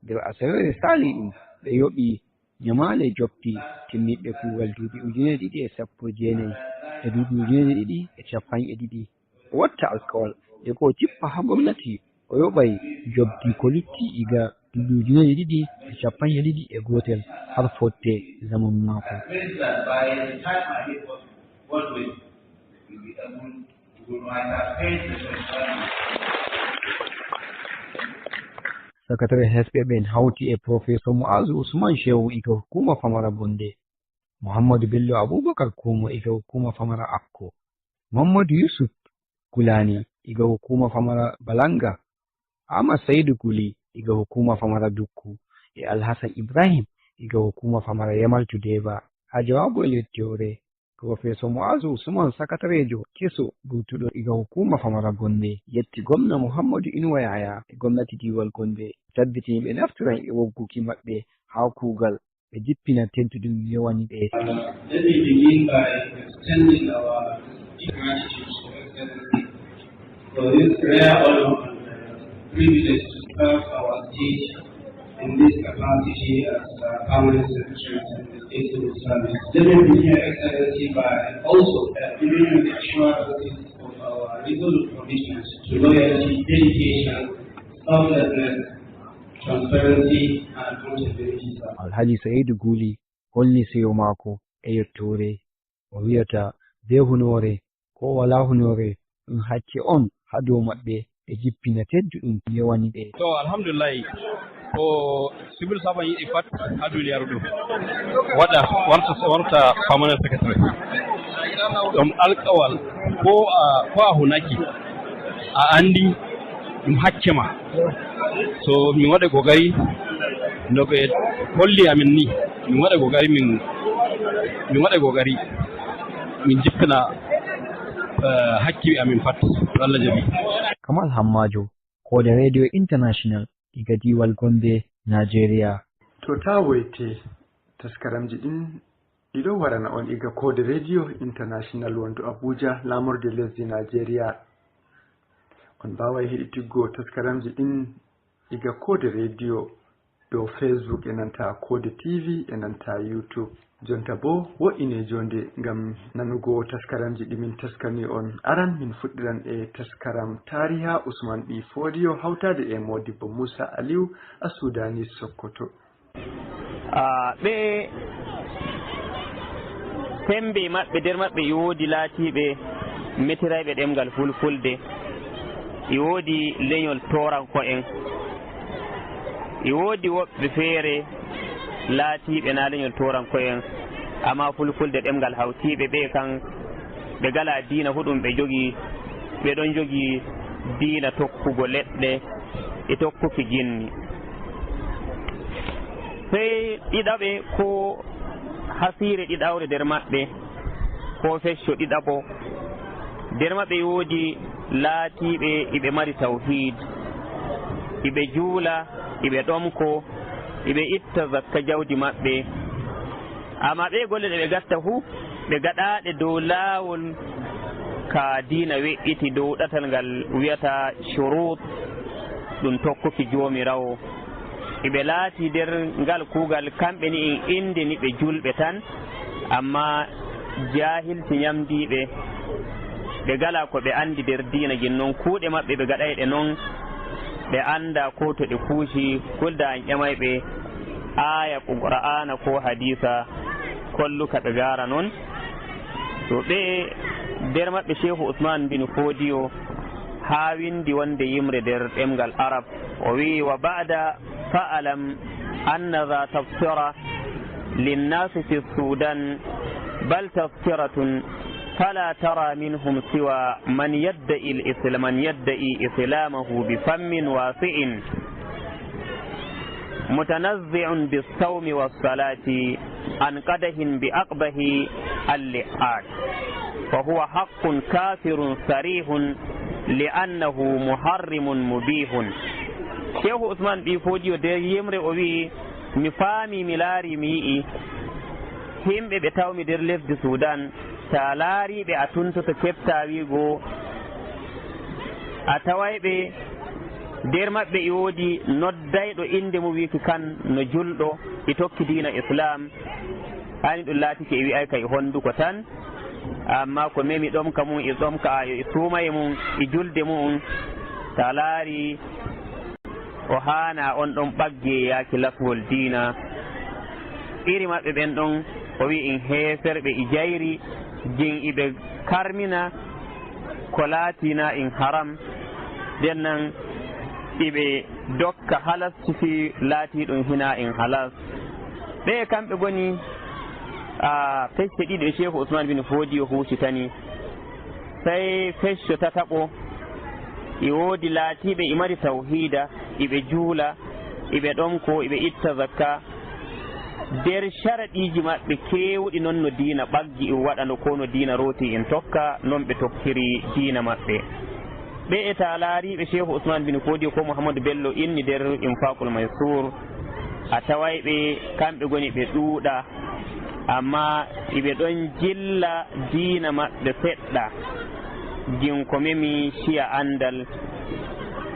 Nder asaweere saali ɗum, ɓe yoɓi nyamaale njoɓdi timmiɗɓe kuugal duuɓi ujineeje ɗiɗi e sappo e jeenayi e duuɓi ujineeje ɗiɗi e cappanɗe ɗiɗi. O watta alkawal nde ko o jippa haa gomnati, o yoɓay njoɓdi ko lutti iga duuɓi ujineeje ɗiɗi e cappanɗe ɗiɗi e gootel har fodde zamanu maako. Sakatare hesɓe ɓen hawti e Professor Mu'azu Usman Shehu iga hukuuma famara Gombe, Muhammadu Bello Abubakar Kumo iga hukuuma famara Akko, Muhammadu Yusuf Kulani iga hukuuma famara Balanga, Ahmad Saidu Kuli iga hukuuma famara Dukku, e Alhassan Ibrahim iga hukuuma famara Yamal Tudeba. Haa jawaabu e lettoore, Professor Mu'azu Usman, sakatareejo keso duutuɗo iga hukuuma famara Gombe, yetti gomna Muhammadu Inuwa Yahaya e gomnati diiwal Gombe, tabbitini ɓe naftiran e wogguki maɓɓe haa kuugal, ɓe jippina tedduɗum yowani ɓe. Let me begin by extending our deep gratitude to Excellency for this rare honor and privilege to serve our state in this capacity as uh, permanent secretary to the state civil service. Let me begin, Excellency, by also uh, giving you the assurances of our resolute commitment to loyalty, dedication, selflessness, transparency, and accountability. Alhaji Sa'idu Guli holli seyo maako e yettoore. O wiyata bee hunoore, ko o walaa hunoore, ɗum hakke on haa dow maɓɓe, ɓe jippina tedduɗum yowani ɓe. To, alhamdulillahi, ko civil servant yiɗi pat haa duniyaaru ɗum waɗa, warta, warta permanent secretary. Ɗum alkawal, ko a, ko a hunaki, a anndi ɗum hakke ma. So min waɗa kokari no ɓe holli amin ni, min waɗa kokari, min, min waɗa kokari, min jippina, eh, hakki amin pat, to Allah jaɓi. Kamal Hammaajo, koode Radio International, iga diiwal Gombe, Nigeria. To taa woyte, taskaramji ɗin ɗiɗo warana on iga koode Radio International wondu Abuja, laamorde lesdi Nigeria. On mbaaway heɗitiggo taskaramji ɗin iga koode radio dow Facebook e nanta koode T V e nanta YouTube. Jonta boo, wo'ine jonde ngam nanugo taskaramji ɗi min taskani on. Aran, min fuɗɗiran e taskaram Taariha Usman Ɓii Foodiyo hawtaade e Moodibbo Muusa Aliw a Suudaani Sokoto. Ah, ɓe semmbe maɓɓe, nder maɓɓe e woodi laatiiɓe metirayɓe ɗemngal Fulfulde, e woodi leñol tooranko'en, e woodi woɓɓe feere laatiiɓe naa leñol tooranko'en, ammaa Fulfulde ɗemngal hawtiiɓe, ɓe kan ɓe ngalaa diina huɗum ɓe njogii, ɓe ɗon njogii diina tokkugo leɗɗe e tokkuki jinni. Sey ɗiɗaɓe ko hasiire ɗiɗawre nder maɓɓe, ko fecco ɗiɗaɓo. Nder maɓɓe e woodi laatiiɓe iɓe mari tawhiid, iɓe juula, iɓe ɗomko, iɓe itta zakka jawdi maɓɓe. Ammaa ɓee golle ɗe ɓe ngatta fuu, ɓe ngaɗaaɗe dow laawol ka diina we'iti dow ɗatal ngal wi'ata shuruut, ɗum tokkuki Joomiraawo. Iɓe laati nder ngal kuugal, kamɓe ni en inndini ɓe juulɓe tan, ammaa jaahilci nyamdii ɓe, ɓe ngalaa ko ɓe anndi nder diina jin, non kuuɗe maɓɓe ɓe ngaɗay ɗe non, ɓe anndaa ko to ɗe kuuci, kulda an ƴamay ɓe aaya Qur'aana ko hadiisa kolluka ɓe ngaara non. To ɓe nder maɓɓe Shehu Usman bin Foodiyo haa winndi wonde yimre nder ɗemngal Arab, o wi'i: "Wa ba'da fa'lam anna za tabsira linnasi fi Sudan bal tabsiratun fala tara minhum siwa man yadda'i al-islam, man yadda'i islamahu bi fammin wasi'in." متنزع بالصوم والصلاة عن قدح بأقبح اللعان، وهو حق كافر صريح، لأنه محرم مبيح. Shehu Usman Ɓii Foodiyo nder yimre o wi'i, mi faami, mi laari, mi yi'i himɓe ɓe tawmi nder lesdi Sudan, ta laari ɓe a tuntoto keɓta wi'go a taway ɓe. Nder maɓɓe e woodi noddayɗo innde mum wi'ki kan no julɗo, e tokki diina Islam. Hani ɗum laatike e wi'ay ka e honduko tan, amma ko memi ɗomka mum, e ɗomka ayo, e suumaye mum, e julde mum, ta laari o haana on ɗon ɓagge yaaki lafgol diina. Iri maɓɓe ɓen ɗon, o wi'i in heeferɓe e jayri, jin iɓe karmina ko laatina in haram, nden nan iɓe dokka halas ciki laati ɗum hina in halas. Ɓe kamɓe goni, a, fecce ɗiɗi ɗe Shehu Usman bin Foodiyo huusitani. Sey fecco tataɓo, e woodi laatiiɓe e mari tawhiida, iɓe juula, iɓe ɗomko, iɓe itta zakka. Nder sharaɗiiji maɓɓe keewɗi non no diina ɓaggi in waɗano, ko no diina rooti in tokka, non ɓe tokkiri diina maɓɓe. Ɓe e ta laariiɓe Shehu Usman bin Foodiyo ko Muhammadu Bello inni nder Infaqul Maysur, a taway ɓe kamɓe goni ɓe ɗuuɗa, amma iɓe ɗon jilla diina maɓɓe seɗɗa. Jin ko memi ciya anndal.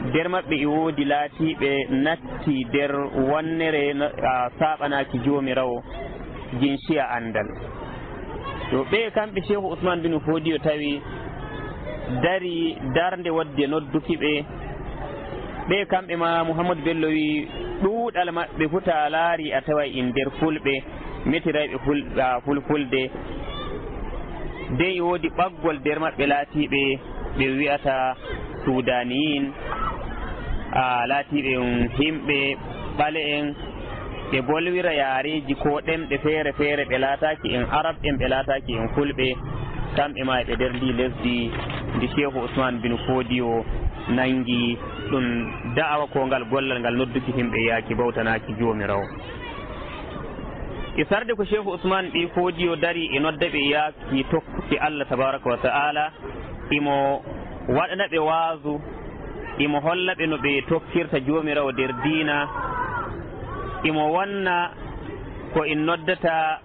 Nder maɓɓe e woodi laatiiɓe natti nder wonnere no, a, saaɓanaaki Joomiraawo, jin ciya anndal. To ɓe kamɓe Shehu Usman bin Foodiyo tawi dari darnde wodde nodduki ɓe, ɓe kamɓe ma Muhammadu Bello wi ɗuuɗal maɓɓe fu ta laari a taway in nder fulɓe, metirayɓe ful-, a, fulfulde. Dey e woodi ɓaggol nder maɓɓe laatiiɓe ɓe wi'ata Suudaniyiin, a, laatiiɓe on himɓe ɓale'en, ɓe bolwira yaareeji ko ɗemɗe feere feere, ɓe laataaki en Arab en, ɓe laataaki en Fulɓe, kamɓe ma e ɓe nder ndi lesdi ndi Shehu Usman bin Foodiyo nangi ɗum da'awa ko ngal gollal ngal nodduki himɓe yaaki bawtanaaki Joomiraawo. E sarde ko Shehu Usman Ɓii Foodiyo dari e nodda ɓe yaaki tokkuki Allah tabaaraka wa ta'ala, imo waɗana ɓe waazu, imo holla ɓe no ɓe tokkirta Joomiraawo nder diina, imo wonna ko in noddata,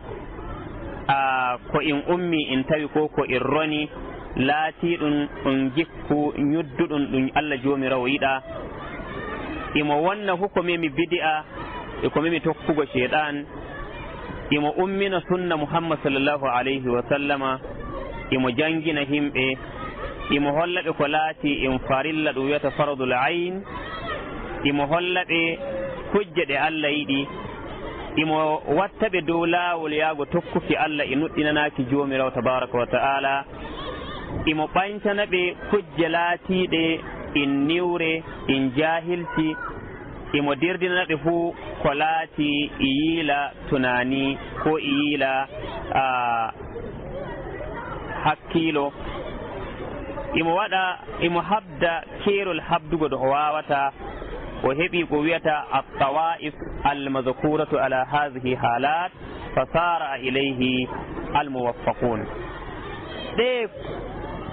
a, ko in ummi in tawi ko ko in roni, laatii ɗum ɗum jikku ñudduɗum ɗum Allah Joomiraawo yiɗa. Imo wonna fu ko memi bidi'a e ko memi tokkugo Ceyɗaan. Imo ummina sunna Muhammad sallallahu alayhi wa sallama. Imo janngina himɓe. Imo holla ɓe ko laatii in farilla ɗum wiyata fardul ayn. Imo holla ɓe kujje ɗe Allah yiɗi. Imo watta ɓe dow laawol yaago tokkuki Allah e nuɗɗinanaaki Joomiraawo tabaaraka wa ta'ala. Imo ɓancana ɓe kujje laatiiɗe in niwre, in jaahilci. Imo dirdinana ɓe fuu ko laati e yiila tunaani ko e yiila, a, hakkiilo. Imo waɗa, imo habda keerol habdugo ɗo o waawata. O heɓi ko wiyata at-tawa'if al-mazkuratu ala hadhihi halat. Fa sara ilayhi al-muwaffaqun. Ɗe,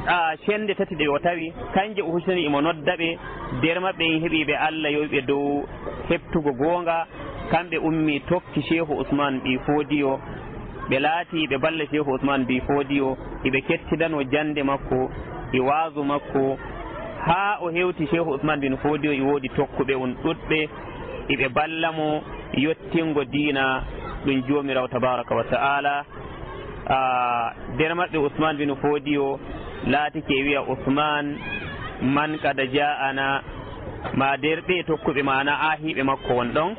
a, cende tati ɗe o tawi, kanje o husini imo nodda ɓe, nder maɓɓe en heɓiiɓe Allah yowiɓe dow heɓtugo goonga, kamɓe ummi tokki Shehu Usman Ɓii Foodiyo, ɓe laati ɓe balla Shehu Usman Ɓii Foodiyo, iɓe kettidano jannde makko, e waazu makko, haa o hewti Shehu Usman bin Foodiyo e woodi tokkuɓe on ɗuɗɓe, iɓe balla mo yottingo diina ɗum Joomiraawo tabaaraka wa ta'ala. A, nder maɓɓe Usman bin Foodiyo laatike e wi'a Usman man qad ja'ana, ma nder ɓe tokkuɓe maana aahiiɓe makko won ɗon,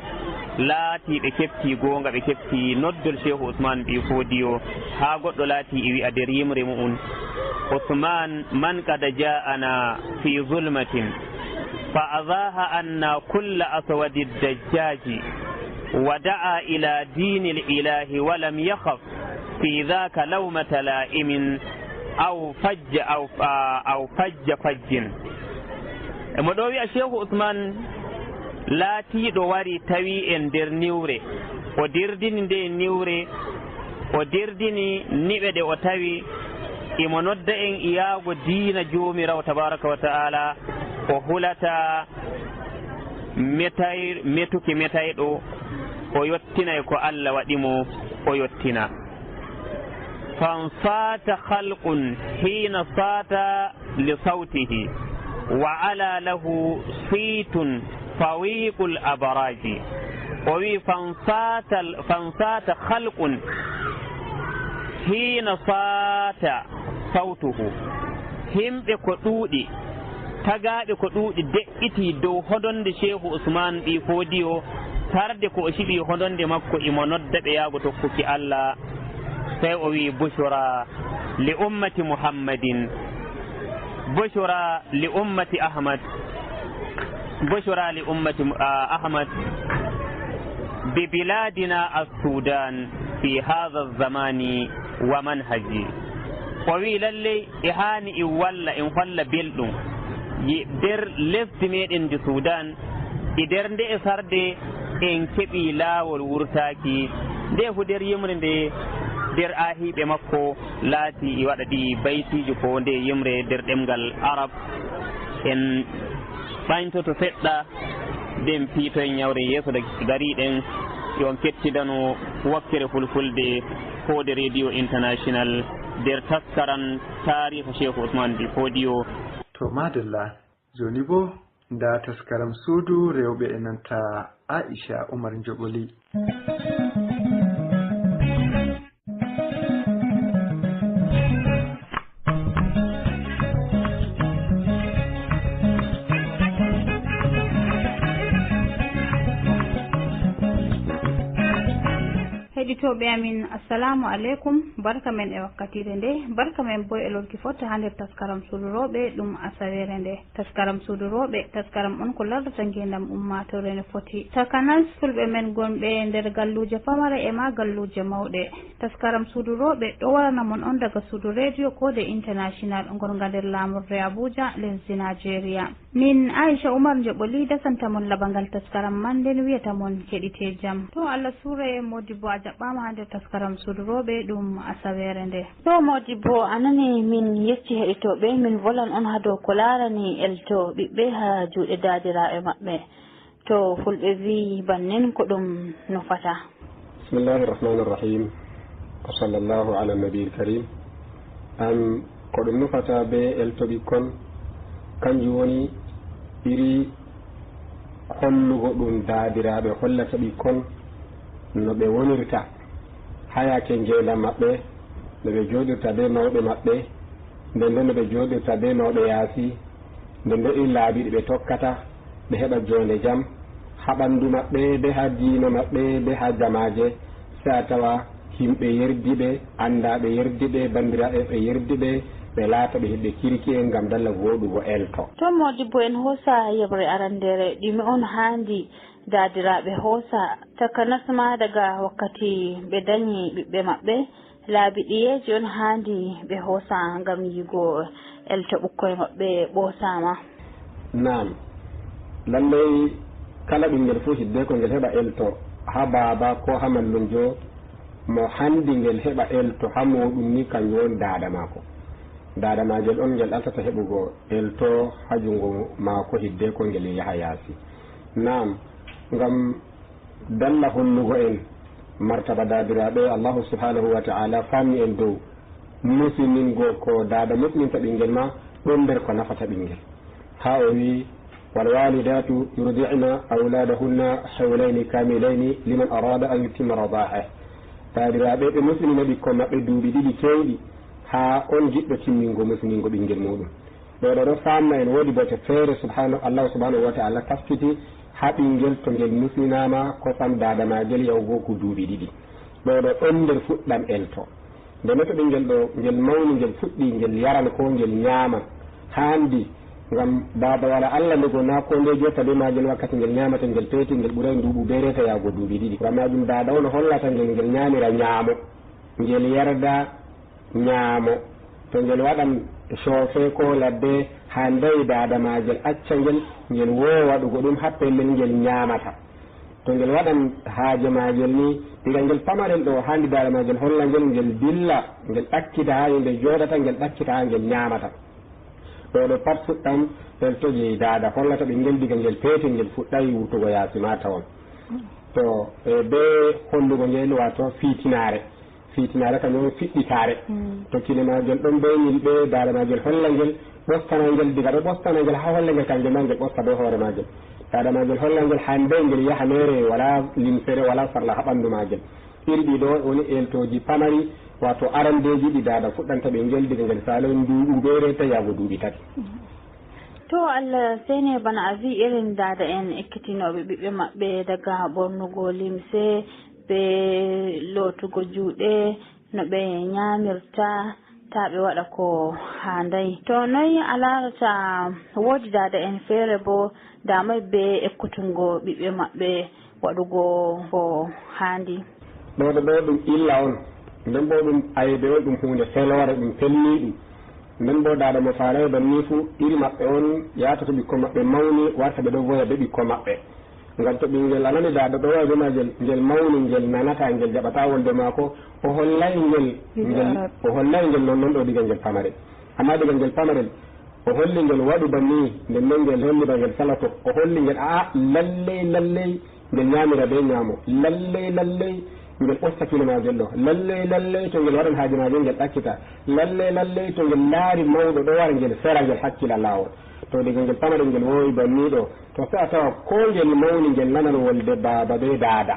laati ɓe keɓti goonga, ɓe keɓti noddol Shehu Usman Ɓii Foodiyo, haa goɗɗo laati e wi'a nder yimre mu'un, Usman man qad ja'ana fi zulmatin, fa azaha anna kulla aswadi dajjaji, wa da'a ila dinil ilahi wa lam yakhaf fi dhaka lawmata la'imin aw fajja, aw, a, aw fajja fajjin. Emo ɗo wi'a Shehu Usman laatiiɗo wari tawi en nder niwre, o dirdini nde niwre, O derdini niɓe ɗe o tawi imo nodda en e yaago diina Joomiraawo tabaaraka wa ta'aala, o hulataa metay-, metuki metayɗo, o yottinay ko Alla waɗi mo, o yottina. Fansaata khalqun hiina saata li sawtihi, wa ala lahu siitun fawiqul abaraaji. O wi'i, "Fansaata, fansaata khalqun hiina saata sawtuhu." Himɓe ko ɗuuɗi, tagaaɓe ko ɗuuɗi de'itii dow hodonde Shehu Usmaan ɓii Foodiyo, tarde ko o siɓii hodonde makko, imo nodda ɓe yaago tokkuki Alla. Sey o wi'i, "Bushra li ummati Muhammadin, bushra li ummati Ahmad, bushra li ummati, ah, Ahmad, bi biladina as-Sudan fi hadha zamani wa manhaji." O wi'i, "Lalley e haani en walla, en holla belɗum ye nder lesdi meɗen ndi Sudan, e nder nde e sarde en keɓi laawol wurtaaki." Nde fu nder yimre nde, nder aahiiɓe makko laati e waɗa ɗi baytiiji ko nde yimre nder ɗemngal Arab. En ɓañtoto seɗɗa, nden piitoyen ñawre yeeso da-, dariɗen, yo on kettidano wakkere Fulfulde, Foode Radio International, nder taskaran taariiha Shehu Usmaan bi Foodiyo. To, madalla. Jooni boo, ndaa taskaram suudu rewɓe e nanta Aisha Umar Njoɓoli. Heɗitooɓe amin, assalaamu aleykum. Barka men e wakkatiire nde. Barka men boo e lorki fotta haa nder taskaram suudu rewɓe ɗum asaweere nde. Taskaram suudu rewɓe, taskaram on ko lardata ngeendam ummaatoore no foti. Takanas fulɓe men gonɓe nder galluuje pamare e ma galluuje mawɗe. Taskaram suudu rewɓe ɗo warana mon on daga suudu rediyo Koode International ngonga nder laamorde Abuja, lesdi Nigeria. Min Aisha Umar Njoɓoli dasanta mon labangal taskaram man nden wiyata mon keɗite jam. To Allah suure Modibbo a jaɓɓaama haa nder taskaram suudu rewɓe ɗum asaweere nde. To Modibbo, a nani min yecci heɗitooɓe, min volan on haa dow ko laarani elto ɓiɓɓe haa juuɗe daadiraaɓe maɓɓe. To fulɓe vi'i bannin, ko ɗum nufata? Bismillahi rahmani rahim. Wa sallallahu ala nabiyil karim. Am, ko ɗum nufata be elto ɓikkon, kanjum woni iri hollugo ɗum daadiraaɓe hollata ɓikkon no ɓe wonirta haa yaake ngeendam maɓɓe, no ɓe jooɗirta be mawɓe maɓɓe, nden nden no ɓe jooɗirta be mawɓe yaasi, nden nden iri laabi ɗi ɓe tokkata, ɓe heɓa joonde jam, haa ɓanndu maɓɓe, be haa diina maɓɓe, be haa jamaaje, sey a tawa yimɓe yerdi ɓe, anndaaɓe yerdi ɓe, banndiraaɓe ɓe yerdi ɓe, ɓe laata ɓe yimɓe kirki'en ngam dalla wooɗugo elto. To Modibbo, en hoosa yeɓre arandeere, ɗume on haandi daadiraaɓe hoosa, takanas ma daga wakkati ɓe danyi ɓiɓɓe maɓɓe, laabi ɗiyeeji on haandi ɓe hoosa ngam yi'ugo elto ɓukkoy maɓɓe ɓoosaama? Naam, lallay kala ɓinngel fuu hiddeko ngel heɓa elto haa baaba koo haa mallumjo, mo haandi ngel heɓa elto haa muuɗum ni kanjum woni daada maako. Daada maagel on ngel altata heɓugo elto haa junngo maako hiddeko ngel yaha yaasi. Naam, ngam dalla hollugo en martaba daadiraaɓe, Allahu subhanahu wa ta'ala faami en dow musiningol ko daada musininta ɓinngel ma ɗon nder ko nafata ɓinngel. Haa o wi'i, "Wal walidatu yurdi'na awladahunna hawlayni kamilayni liman arada an yutimma rada'ah." Daadiraaɓe ɓe musinina ɓikkon maɓɓe duuɓi ɗiɗi keewɗi, haa on giɗɗo timmingo musiningo ɓinngel muuɗum. Ɗo ɗo ɗo faamna en woodi bote feere subhanahu, Allah subhanahu wa ta'ala taskiti haa ɓinngel to ngel musinaama kosam daada maagel yahugo ko duuɓi ɗiɗi. Ɗo ɗo ɗon nder fuɗɗam elto. Nde neto ɓinngel ɗo ngel mawni, ngel fuɗɗi, ngel yaran ko ngel ñaaman. Haandi ngam baaba wala Allah ndego naa ko nde jotta be maagel wakkati ngel ñaamata, ngel peeti, ngel ɓuray nduuɓu beereta yaago duuɓi ɗiɗi. Ngam maajum daada on hollata ngel, ngel ñaamira ñaamo, ngel yarda ñaamo. To ngel waɗan coofe ko ladde, haanday daada maagel acca ngel, ngel woowa waɗugo ɗum haa pellel ngel ñaamata. To ngel waɗan haaje maagel ni, diga ngel pamarel ɗo, haandi daada maagel holla ngel, ngel dilla, ngel ɗakkita haa nde jooɗata, ngel ɗakkita haa ngel nyaamata. Ɗo ɗo pat fuɗɗam elto jey daada hollata ɓinngel diga ngel peetel, ngel fuɗɗay wurtugo yaasi ma tawon. To, e bee hollugo ngel, waato fiitinaare. Fiitinaare kanjum on fiɗɗitaare. Mm. To kine maagel ɗon bee nyilɓe, daada maagel holla ngel, ɓostana ngel, diga ɗo ɓostana ngel haa holla ngel, kanjum ma ngel ɓosta bee hoore maagel. Daada maagel holla ngel hande ngel yaha meere, walaa limsere, walaa sarla haa ɓanndu maagel. Iri ɗi ɗo woni eltooji pamari, waato arandeeji ɗi daada fuɗɗanta ɓinngel diga ngel saalay nduuɓu beere ta yaago duuɓi tati. To Allah sene, bana a vi, irin daada en ekkitinooɓe ɓiɓɓe maɓɓe daga ɓornugo limse, be lootugo juuɗe, no ɓe nyaamirta, taa ɓe waɗa ko haanday. To noy a laarata, woodi daada en feere boo daamay be ekkutungo ɓiɓɓe maɓɓe waɗugo ko haandi? Ɗo ɗo ɗo ɗum illa on, nden boo ɗum aybe on, ɗum huunde feloore, ɗum felniiɗum. Nden boo daada mo faalaay banni fuu, iri maɓɓe on yaata to ɓikkon maɓɓe mawni, warta ɓe ɗo voya be ɓikkon maɓɓe. Ngam to ɓinngel a nani daada ɗo woya be maagel, ngel mawni, ngel nanataa, ngel jaɓataa wolde maako, o hollay ngel, ngel, o hollay ngel non non ɗo diga ngel pamarel. Ammaa diga ngel pamarel, o holli ngel waɗu banni, nden non ngel holli ba ngel salato. O holli ngel, a'a, lalley, lalley, ngel nyaamira be nyaamo. Lalley, lalley, ngel ɓosta kine maagel ɗo. Lalley, lalley, to ngel waɗan haaje maagel, ngel ɗakkita. Lalley, lalley, to ngel laari mawɗo ɗo wara, ngel sera, ngel hakkila laawol. To diga ngel pamarel ngel wowi banni ɗo, to sey a tawa koo ngel mawni, ngel nanan wolde baaba be daada.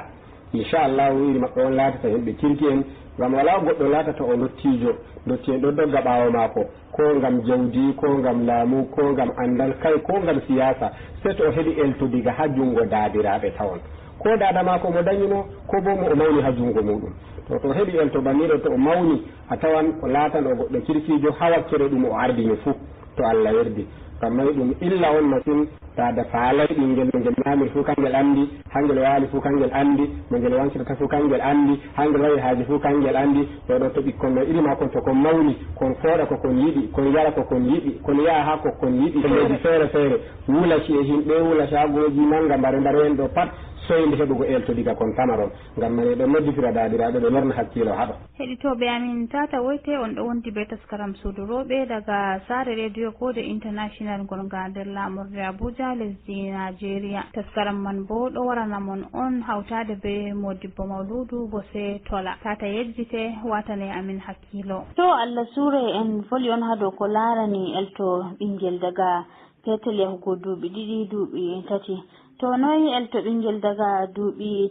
Inchallahu, iri maɓɓe on laatata himɓe kirki en, ngam walaa goɗɗo laatata o ndottiijo, ndotti en ɗo dogga ɓaawo maako, koo ngam jawdi, koo ngam laamu, koo ngam anndal, kay koo ngam siyaasa, sey to o heɓi elto diga haa junngo daabiraaɓe tawon. Koo daada maako mo danyimo, koo boo mo o mawni haa junngo muuɗum. To, to o heɓi elto banniiɗo, to o mawni, a tawan o laatan o goɗɗo kirkiijo haa wakkere ɗum o ardini fuu. To Allah yardi. Ngam may ɗum illa on masin, daada faalay ɓinngel, no ngel nyaamiri fuu, kangel anndi, haa ngel waali fuu, kangel anndi, mo ngel wankitata fuu, kangel anndi, haa ngel waɗi haaje fuu, kangel anndi. Ɗo ɗo to ɓikkon no iri maa kon, to kon mawni, kon fooɗa ko kon yiɗi, kon yara ko kon yiɗi, kon yaha haa ko kon yiɗi. Pelleeji feere feere, wula ci'e himɓe, wula caagooji mannga, mbare mbare en ɗo pat, soynde heɓugo elto diga kon pamaron. Ngam man, eɗon nodditira daabiraaɓe ɓe lorna hakkiilo haɗo. Heɗitooɓe amin, tata woyte, on ɗo wondi be taskaram Suudu Rewɓe daga saare Rediyo Koode International ngonga nder laamorde Abuja, lesdi Nigeria. Taskaram man bo ɗo warana mon on hawtaade be Modibbo Mawluudu Bose Tola. Tata yejjite, waatane amin hakkiilo. To Allah suure, en voli on haa dow ko laarani elto ɓingel daga peetel yahugo duuɓi ɗiɗi, duuɓi tati. To noy elto ɓingel daga duuɓi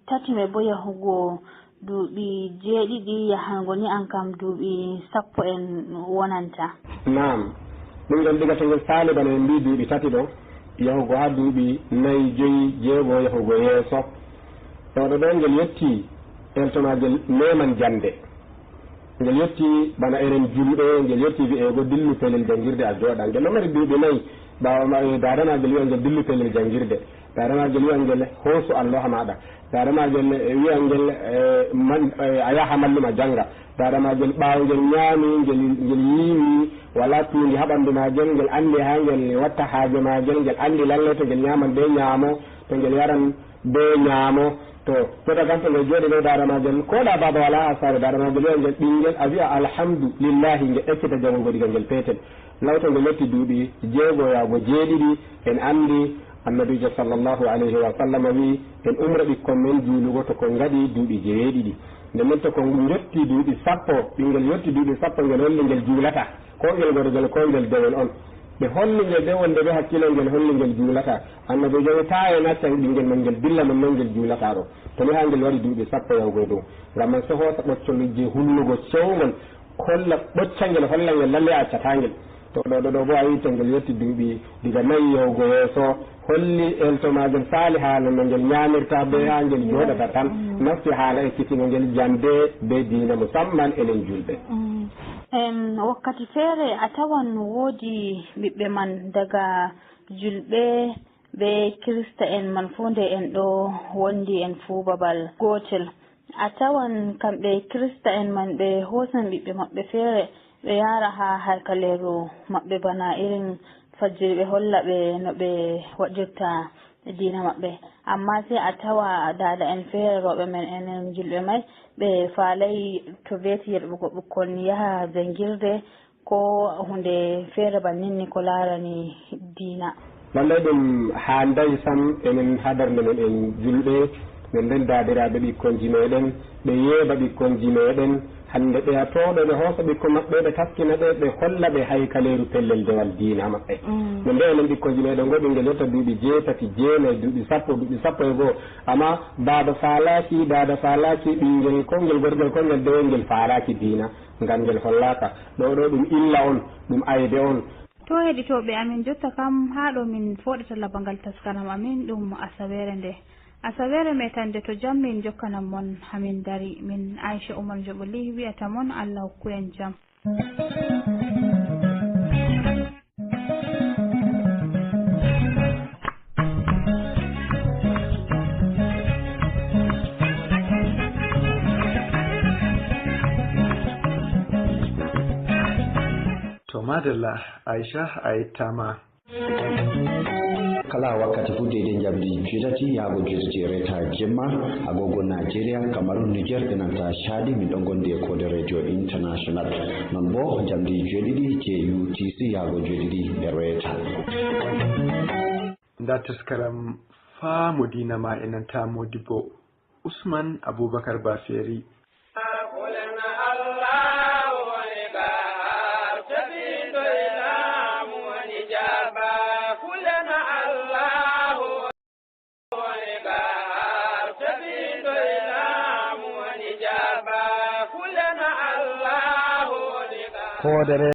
tati me bo yahugo duuɓi jeeɗiɗi yahango ni an kam duuɓi sappo en wonanta. Naam, ɓinngel diga to ngel saali bana en mbii duuɓi tati ɗo, yahugo haa duuɓi nayi, joyi, jeego yahugo yeeso. Ɗo ɗo ɗo ngel yotti elto maagel meeman jannde. Ngel yotti bana enen julɓe, ngel yotti wi'eego dillu pellel janngirde a jooɗa. Ngel ɗo mari duuɓi nayi, ɓaawo ma, eh, daada maagel wi'a ngel dillu pellel janngirde. Daada maagel wi'a ngel hoosu alloha maaɗa. Daada maagel, eh, wi'a ngel, eh, man, eh, a yaha mallum a jannga. Daada maagel ɓaawo ngel nyaami, ngel, ngel yiiwi, walaa tuundi haa ɓanndu maagel, ngel anndi haa ngel watta haaje maagel, ngel anndi lallay to ngel nyaaman bee nyaamo, to ngel yaran bee nyaamo. To, to daga to ngel jooɗi bee daada maagel, ko da baaba walaa haa saare, daada maagel wi'a ngel ɓinngel, a wi'a alhamdulillahi, ngel ekkita janngugo diga ngel peetel. Law to ngel yotti duuɓi jeego yaago jeeɗiɗi, en anndi Annabiijo sallallahu alayhi wa sallam wi'i, en umra ɓikkon men juulugo to kon ngaɗi duuɓi jeeɗiɗi. Nden men to kon njotti duuɓi sappo, ɓinngel yotti duuɓi sappo, ngel holli ngel juulata. Ko ngel gorgel, ko ngel dewel on. Ɓe holli ngel ɓe wonde ɓe hakkilo, ngel holli ngel juulata. Annabiijo wi'i, taa en acca ɓinngel men ngel dilla, non non ngel juulata ɗo. To ni haa ngel waɗi duuɓi sappo yahugo e dow. Ngam man sey hoosa ɓoccol je hulnugo cewngol, holla ɓocca ngel, holla ngel lalle accataa ngel. To ɗo, ɗo, ɗo bo a yi'i to ngel yotti duuɓi diga nayi yahugo yeeso, holli elto maagel saali haala no ngel nyaamirta be haa ngel jooɗata tan, nasti haala ekkitingo ngel jande be diina, musamman enen julɓe. Mm. Em, wakkati feere a tawan woodi ɓiɓɓe man daga julɓe be Kirista en man fuu, nde en ɗo wondi en fuu babal gootel. A tawan kamɓe Kirista en man ɓe hoosan ɓiɓɓe maɓɓe feere, ɓe yaara haa harkaleeru maɓɓe bana irin fajjiri, ɓe holla ɓe no ɓe waɗirta diina maɓɓe. Amma sey a tawa daada en feere, rewɓe men enen julɓe may, ɓe faalay to weeti yeɗugo ɓikkon yaha janngirde, ko huunde feere bannin ni ko laarani diina. Lallay ɗum haanday sam, enen haa darnde men en julɓe, nden nden daadiraaɓe ɓikkonji meɗen, ɓe yeeba ɓikkonji meɗen, hannde ɓe a tooɗo ɓe hoosa ɓikkon maɓɓe, ɓe taskina ɓe, ɓe holla ɓe haykaleeru pellel dewal diina maɓɓe. Mm. Nden nden enen ɓikkonji meɗen ngo ɓinngel yotta duuɓi jeetati, jeenay, duuɓi sappo, duuɓi sappo e goo. Amma baaba faalaaki, daada faalaaki, ɓinngel konngel gorgel konngel dewel ngel faalaaki diina, ngam ngel hollaaka. Ɗo ɗo ɗum illa on, ɗum aybe on. To heɗitooɓe amin, jotta kam haa ɗo min fooɗata labangal taskaram amin ɗum asaweere nde. Asaweere meetande to jam min jokkanan mon haa min dari. Min Aisha Umar Joɓo Lih wi'ata mon Allah hokku en jam. To madalla, Aisha, a yettaama. Kala wakkati fuu, deydey njamndi jeetati yahgo jeetati e reeta jemma, agogo Najeriya, Kamarun, Niger, e nanta Chadi, min ɗon ngondi e Koode Radio International. Non boo, njamndi jeeɗiɗi je U T C yahgo jeeɗiɗi e reeta. Ndaa taskaram Faamu Diina ma e nanta Moodibbo Usman Abubakar Bafeeri. Hoodere